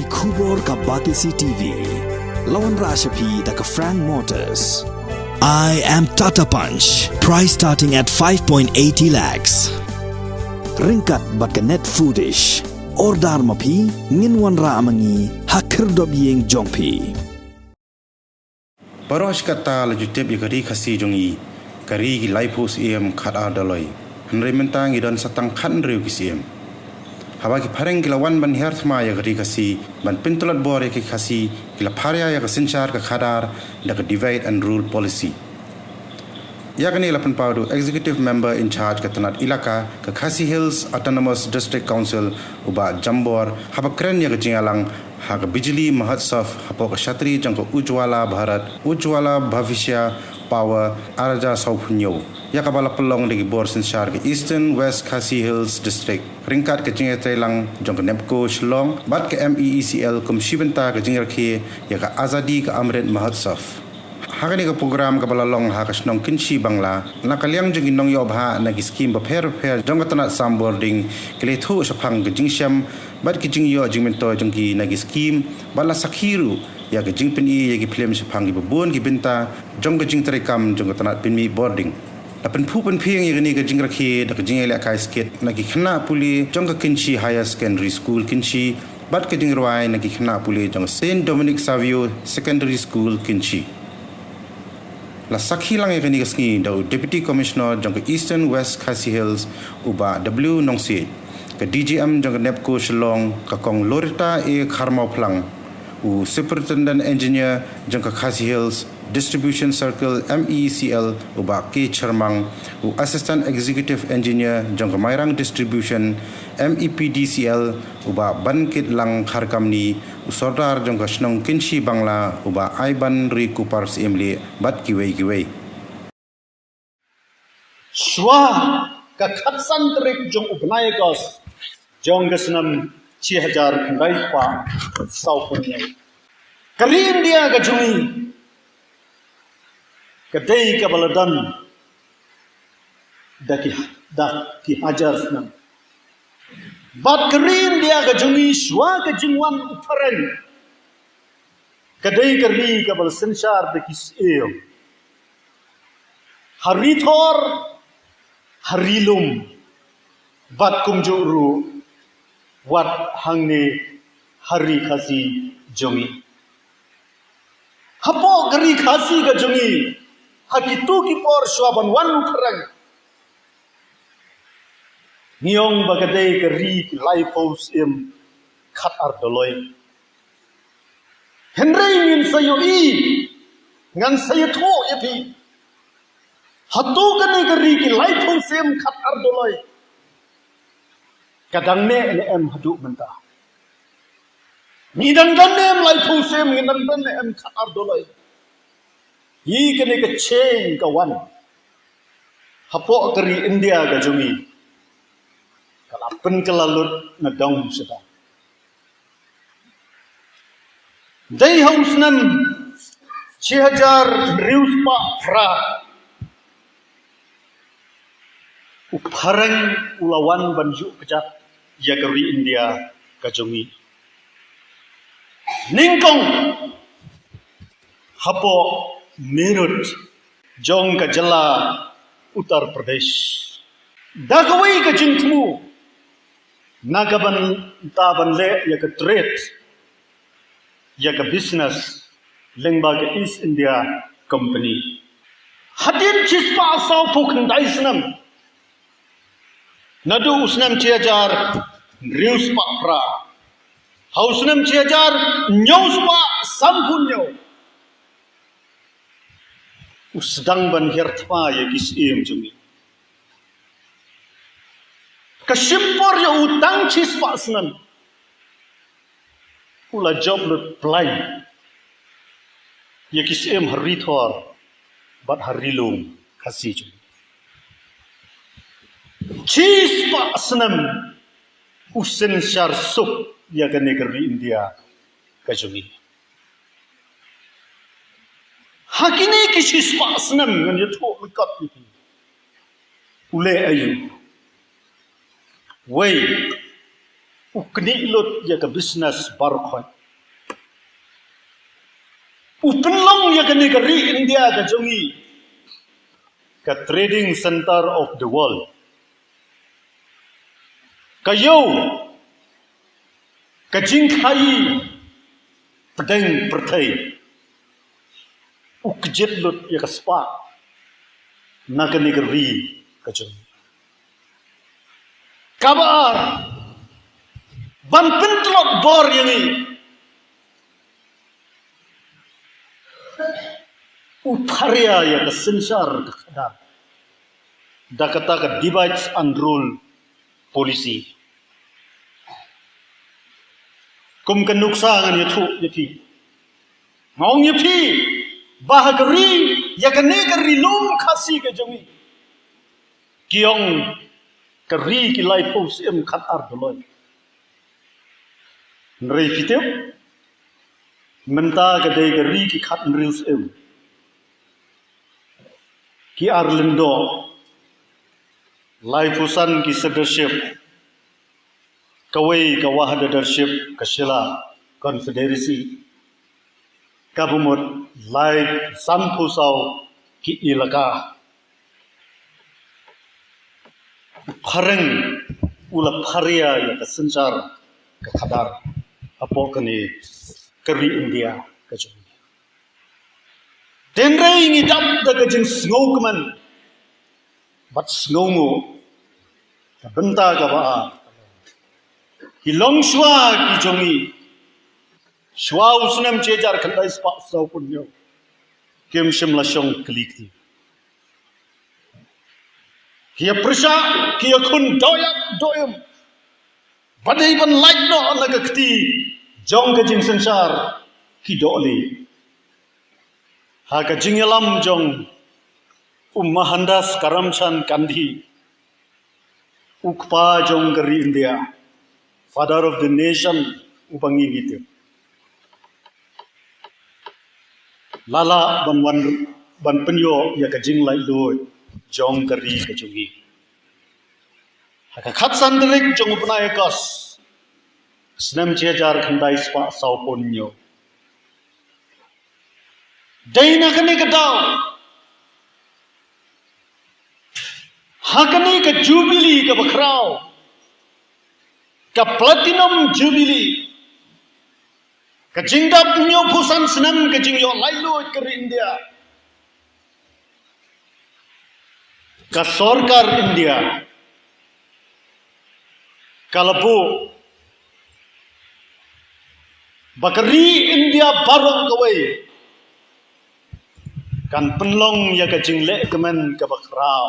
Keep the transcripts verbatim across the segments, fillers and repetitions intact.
Khubor ka Batesi T V. La wanrah sha phi da ka Frank Motors. I am Tata Punch. Price starting at five point eighty lakhs. Ryngkat bad ka Net Foodish. Order ma phi, ngin wanrah ma ngi ha khyrdop ïing jong phi. Baroh shi katta la ju tip ïa ka ri Khasi jong ngi, ka ri ki laiphew syiem khatar doloi. Hynrei mynta ngi don sa tang khathynriew ki syiem. Haba ki phareng ki la wan ban hiar thma ïa ka ri Khasi, ban pyntlot bor ïa ki Khasi, ki la pharia ïa ka synshar ka khadar da ka divide and rule policy. Ïa kane la pynpaw da u Executive Member in Charge ka tnat Elaka ka Khasi Hills Autonomous District Council, u Bah Jambor, haba kren ïa ka jingïalang ha ka Bijli Mahotsav hapoh ka shatri jong ka Ujjwala Bharat, Ujjwala Bhavishya Power ar hajar sawphew hynñiew, ïa kaba la pynlong da ki bor synshar ka Eastern West Khasi Hills District ryngkat ka jingïatreilang jong ka NEEPCO Shillong bad ka M E E C L kum shi bynta ka jingrakhe ïa ka Azadi ka Amrit Mahotsav. Ha kane ka program kaba la long ha ka shnong Kynshi Bangla, na ka liang jong ki nongïoh bha na ki skim bapher bapher jong ka tnat Sam Bording, ki la ïathuh shaphang ka jingshem bad ki jingïoh jingmyntoi jong ki na ki skim, bad la sakhi ruh ïa ka jingpyni ïa ki phlim shaphang kiba bun ki bynta jong ka jingtrei kam jong ka tnat pynmih bording. La pynphuh pynphieng ïa kane ka jingrakhe da ka jingïalehkai skit na ki khynnah pule jong ka Kynshi Higher Secondary School Kynshi bad ka jingrwai na ki khynnah pule jong ka Saint Dominic Savio Secondary School Kynshi. La sakhi lang ïa kane ka sngi da u Deputy Commissioner jong ka Eastern West Khasi Hills, u Bah W Nongsiej, ka D G M jong ka NEEPCO Shillong, ka Kong Loretta A Kharmawphlang, u Superintendent Engineer jong ka Khasi Hills Distribution Circle, M E E C L, u Bah K Chyrmang, u Assistant Executive Engineer jong ka Mairang Distribution, M E P D C L, u Bah Bankitlang Kharkamni, u Sordar jong ka shnong Kynshi Bangla, u Bah Aibanrikupar Syiemlieh, bad kiwei kiwei. Shuwa ka khatsan tarik jong u bnai August jong ka snem shi hajar khyndai spah sawphew hynñiew, ka ri India ka jong ngi ka dei kaba la don da ki, da ki hajar snem. Bad ka ri India ka jong ngi shuwa ka jingwan u phareng, ka dei ka ri kaba la synshar da ki syiem ha ri thor, ha ri lum, bad kumjuh ruh wat hangne ha ri Khasi jong ngi. Hapoh ka ri Khasi ka jong ngi, ha kito ki por shuwa ban wan u phareng, ngi ong ba ka dei ka ri ki laiphew syiem khatar doloi. Hynrei ngin sa ïohi, ngan sa ïathuh ïa phi, hato kane ka ri ki laiphew syiem khatar doloi ka dang neh ne em haduh mynta? Ngi dang don ne em laiphew syiem, ngi dang don ne em khatar doloi? Hi kane ka change ka wan hapoh ka ri India ka jong ngi, ka la pynkylla lut na dong sha dong. Dei ha u snem shi hajar hynriew spah phra, u phareng u la wan ban ïuh kjat ïa ka ri India ka jong ngi. Nyngkong hapoh Meerut jong ka jylla Uttar Pradesh, da kawei ka jingthmu na ka bynta ban leh ïa ka trade, ïa ka business lyngba ka East India Company. Hadien shispah sawphew khyndai snem, naduh u snem shi hajar hynriew spah phra, ha u snem shi hajar hynñiew spah sanphew hynñiew, u sdang ban hiar thma ïa ki syiem jong ngi. Ka shim por ïa u tang shispah snem, u la jop lut plain ïa ki syiem ha ri thor bad ha ri lum Khasi jong ngi. Shispah snem u synshar suk ïa kane ka ri India ka jong ngi. Ha kine ki shispah snem, ngan ïathuh lyngkot ïa phi, u leh aïu? Wei, u knieh lut ïa ka business baroh khoit. U pynlong ïa kane ka ri India ka jong ngi ka trading center of the world. Ka ïoh ka jingkhaïi pdeng pyrthei. U kjit lut ïa ka spah na kane ka ri ka jong ngi. Kaba ar, ban pyntlot bor ïa ngi, u pharia ïa ka synshar ka khadar da kata ka divide and rule policy. Kum ka nuksa ngan ïathuh ïa phi. Nga ong ïa phi ba ha ka ri, ïa kane ka ri lum Khasi ka jong ngi, ki ong ka ri ki laiphew syiem khatar doloi. Hynrei phi tip, mynta ka dei ka ri ki khathynriew syiem. Ki ar lyngdoh, laiphew san ki sirdarship, kawei ka wahdadarship ka Shilla Confederacy, kaba mut lai sanphew saw ki ilaka. Phareng u la pharia ïa ka synshar ka khadar hapoh kane ka ri India ka jong ngi. Hynrei ngi dap da ka jingsngewkmen bad sngewnguh. Ka bynta kaba ar, ki longshuwa ki jong ngi, shuwa u snem shi hajar khyndai spah sawphew hynñiew, kim shym la shong kli kti. Ki ïa pyrshah, ki ïa khun dohïap dohïm, ba dei ban lait noh na ka kti jong ka jingsynshar, ki dohlieh. Ha ka jingïalam jong u Mohandas Karamchand Gandhi, u kpa jong ka ri India, father of the nation, uba ngi ngi tip, la lah ban wan, ban pynïoh ïa ka jinglaitluid jong ka ri ka jong ngi. Ha ka khatsan tarik jong u bnai August, snem shi hajar khyndai spah sawphew hynñiew. Dei na kane ka daw, ha kane ka jubili kaba khraw, ka platinum jubili, ka jingdap hynñiewphew san snem ka jingïoh laitluid ka ri India, ka sorkar India ka la buh ba ka ri India baroh kawei kan pynlong ïa ka jinglehkmen kaba khraw,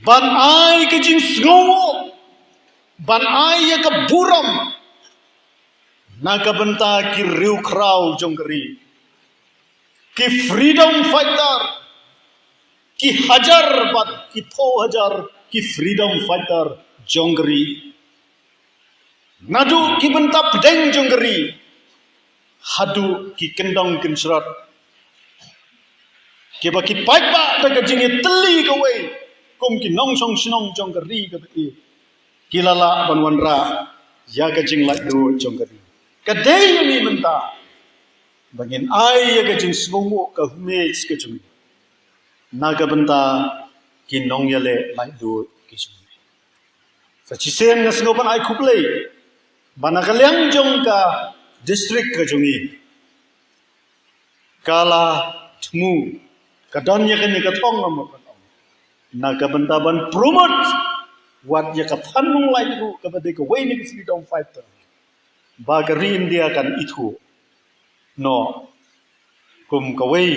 ban ai ka jingsngewnguh, ban ai ïa ka burom na ka bynta ki riewkhraw jong ka ri, ki freedom fighter, ki hajar bad ki phew hajar ki freedom fighter jong ka ri. Naduh ki bynta pdeng jong ka ri haduh ki kyndong kynshrot, kiba ki paidbah da ka jingïatylli kawei kum ki nongshong shnong jong ka ri kaba ïeit, ki la lah ban wanrah ïa ka jinglaitluid jong ka ri. Ka dei ïa ngi mynta ba ngin ai ïa ka jingsngewnguh, ka homage ka jong ngi na ka bynta ki nongïaleh laitluid ki jong ngi. Sa shisien nga sngew ban ai khublei ba na ka liang jong ka district ka jong ngi, ka la thmu, ka don ïa kane ka thong, nga mut ban ong, na ka bynta ban promote wat ïa ka Thanmung Lait ruh, kaba dei kawei na ki freedom fighter, ba ka ri India kan ithuh noh kum kawei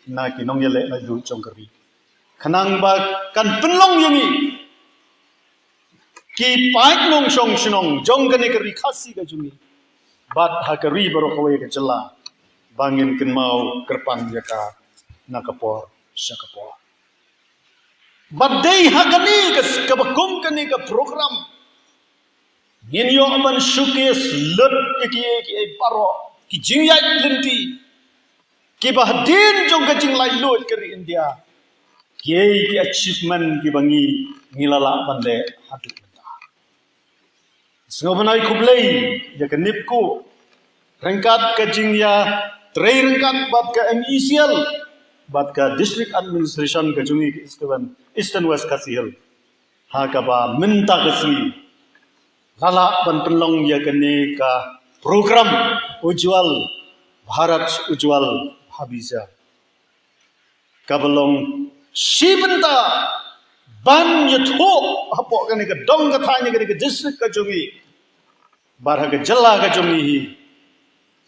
na ki nongïaleh laitluid jong ka ri, khnang ba kan pynlong ïa ngi ki paid nongshong shnong jong kane ka ri Khasi ka jong ngi bad ha ka ri baroh kawei ka jylla, ba ngin kynmaw kyrpang ïa ka na ka por sha ka por. Bad dei ha kane ka, kaba kum kane ka program, ngin ïoh ban showcase lut ïa kiei kiei baroh ki jingïaid lynti kiba hadien jong ka jinglaitluid ka ri India, kiei ki achievement kiba ngi, ngi la lah ban leh haduh mynta. Sngew ban ai khublei ïa ka NEEPCO, ryngkat ka jingïatrei ryngkat bad ka M E C L bad ka District Administration ka jong ngi ka Eastern, Eastern West Khasi Hills, ha kaba mynta ka sngi la lah ban pynlong ïa kane ka program Ujjwal Bharat Ujjwal Bhavishyah, kaba long shi bynta ban ïathuh hapoh kane ka dong ka thaiñ, kane ka district ka jong ngi bad ha ka jylla ka jong ngi hi,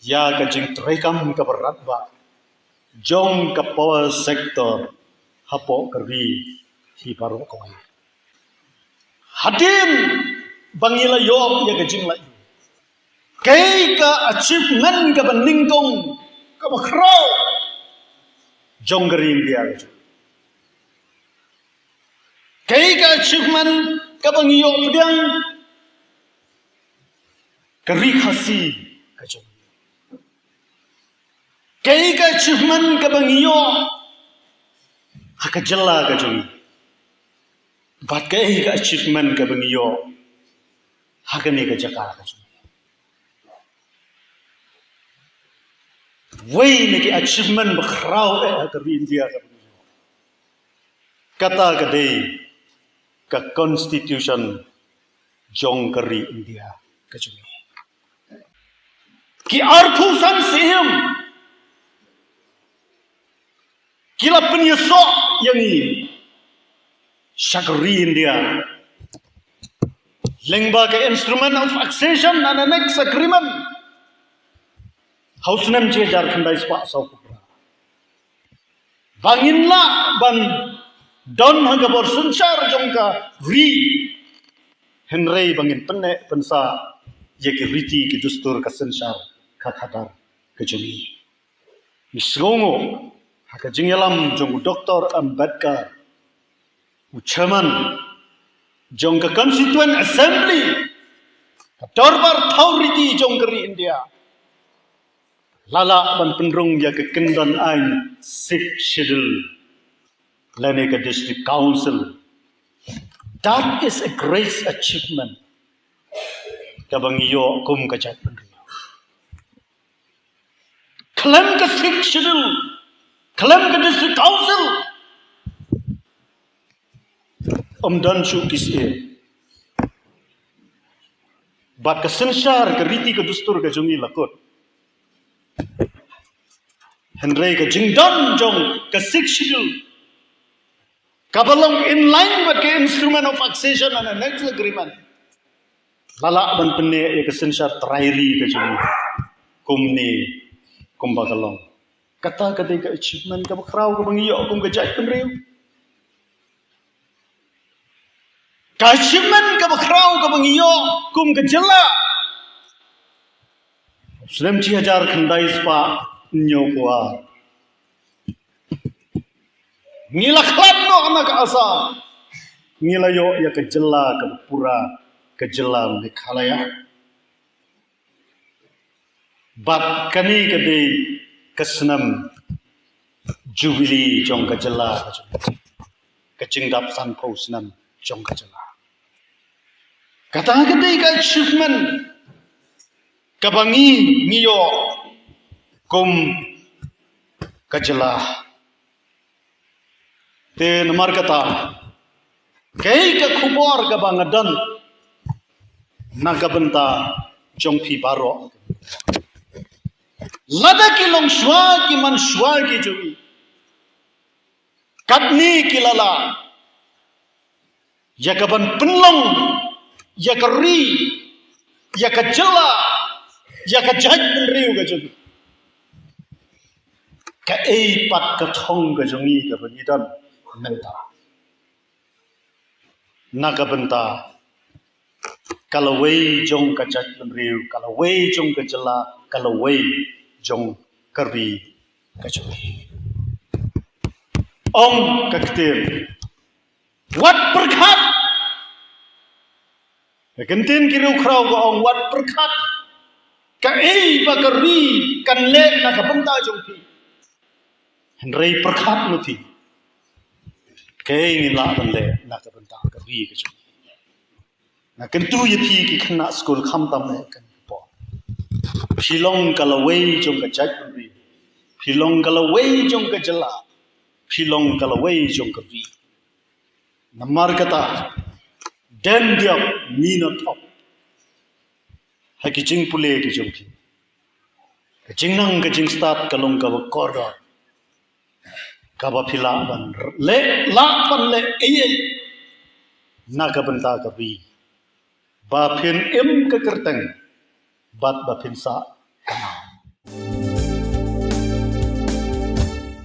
ïa ka jingtrei kam kaba radbah jong ka power sector hapoh ka ri hi baroh kawei. Hadien ba ngi la ïoh ïa ka jingleh, kaei ka achievement kaba nyngkong, kaba khraw jong ka ri India ka jong, kaei ka achievement kaba ngi ïoh pdiang ka ri Khasi ka jong, kaei ka achievement kaba ngi ïoh ha ka jylla ka jong, bad kaei ka achievement kaba ngi ïoh ha kane ka jaka ka jong. Wei na ki achievement ba khraw eh ha ka ri India ka jong, kata ka dei ka constitution jong ka ri India ka jong. Ki arphew san syiem ki la pynïasoh ïa ngi sha ka ri India lyngba ka Instrument of Accession and Annex Agreement ha u snem shi hajar khyndai spah saw phew phra, ba ngin lah ban don ha ka bor synshar jong ka ri, hynrei ba ngin pynneh pynsah ïa ki riti ki dustur ka synshar ka khadar ka jong ngi. Ngi sngewnguh ha ka jingïalam jong u Doctor Ambedkar, u chairman jong ka Constituent Assembly, ka dorbar thaw riti jong ka ri India, la lah ban pynrung ïa ka kyndon aiñ Sixth Schedule lane ka District Council. That is a great achievement kaba ngi ïoh kum ka jaitbynriew. Khlem ka Sixth Schedule, khlem ka District Council, ym don shuh ki syiem. Bad ka synshar, ka riti ka dustur ka jong ngi la kut. Hynrei ka jingdon jong ka Sixth Schedule, kaba long in line bad ka Instrument of Accession and Annex Agreement, la lah ban pynneh ïa ka synshar trai ri ka jong ngi kumne kumba ka long. Kata ka dei ka achievement kaba khraw kaba ngi ïoh kum ka jaitbynriew. Ka achievement kaba khraw kaba ngi ïoh kum ka jylla, snem shi hajar khyndai spah hynñiewphew ar, ngi la khlad noh na ka Assam, ngi la ïoh ïa ka jylla kaba pura, ka jylla Meghalaya. Bad kane ka dei ka snem Jubilee jong ka jylla, ka jingdap sanphew snem jong ka jylla. Kata ka dei ka achievement kaba ngi, ngi ïoh kum ka jylla. Te namar kata, kaei ka khubor kaba nga don na ka bynta jong phi baroh, lada ki longshuwa ki manshuwa ki jong ngi, katne ki la lah ïa kaban pynlong ïa ka ri, ïa ka jylla, ïa ka jaitbynriew ka jong ngi, kaei pat ka thong ka jong ngi kaba ngi don mynta na ka bynta ka lawei jong ka jaitbynriew, ka lawei jong ka jylla, ka lawei jong ka ri ka jong ngi? Ong ka ktien, wat pyrkhat. Ka ktien ki riewkhraw ka ong, wat pyrkhat kaei ba ka ri kan leh na ka bynta jong phi, hynrei pyrkhat ma phi kaei ngin lah ban leh na ka bynta ka ri ka jong phi. Nga kyntu ïa phi ki khynnah skul, khamtam eh kan pom, Phi long ka lawei jong ka jaitbynriew. Phi long ka lawei jong ka jylla. Phi long ka lawei jong ka ri. Namar kata, dien diap, mih noh thok ha ki jingpule ki jong phi. Ka jingnang ka jingstad ka long kaba kordor, kaba phi lah ban leh, lah ban leh ei ei na ka bynta ka ri, ba phin im ka kyrteng bad ba phin sah